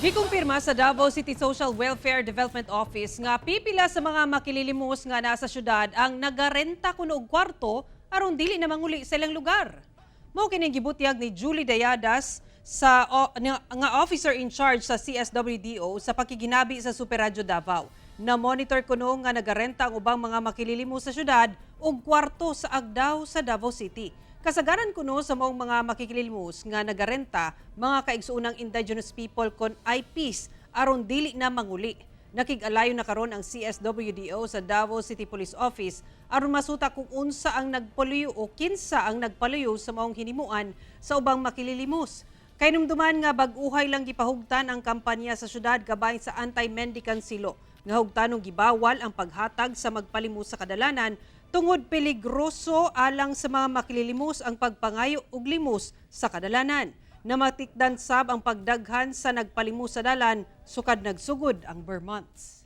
Gikumpirma sa Davao City Social Welfare Development Office nga pipila sa mga makililimos nga nasa syudad ang nagarenta kuno og kwarto aron dili na manguli sa ilang lugar. Mao kining gibutyag ni Julie Dayadas sa o, nga officer in charge sa CSWDO sa pakiginabi sa Super Radyo Davao. Na monitor kuno nga nagarenta ang ubang mga makililimos sa syudad og kwarto sa Agdao sa Davao City. Kasagaran kuno sa maong mga makikililimos nga nagarenta, mga kaigsuonang indigenous people kon IPs aron dili na manguli. Nakig-alayo na karon ang CSWDO sa Davao City Police Office aron masuta kung unsa ang nagpaluyo o kinsa ang nagpaluyo sa maong hinimuan sa ubang makililimos. Kahinumduman nga bag-uhay lang gipahugtan ang kampanya sa syudad gabahin sa anti-mendicant silo nga hugtanong gibawal ang paghatag sa magpalimos sa kadalanan tungod peligroso alang sa mga makililimos ang pagpangayo og limos sa kadalanan. Namatikdan sab ang pagdaghan sa nagpalimos sa dalan sukad nagsugod ang ber months.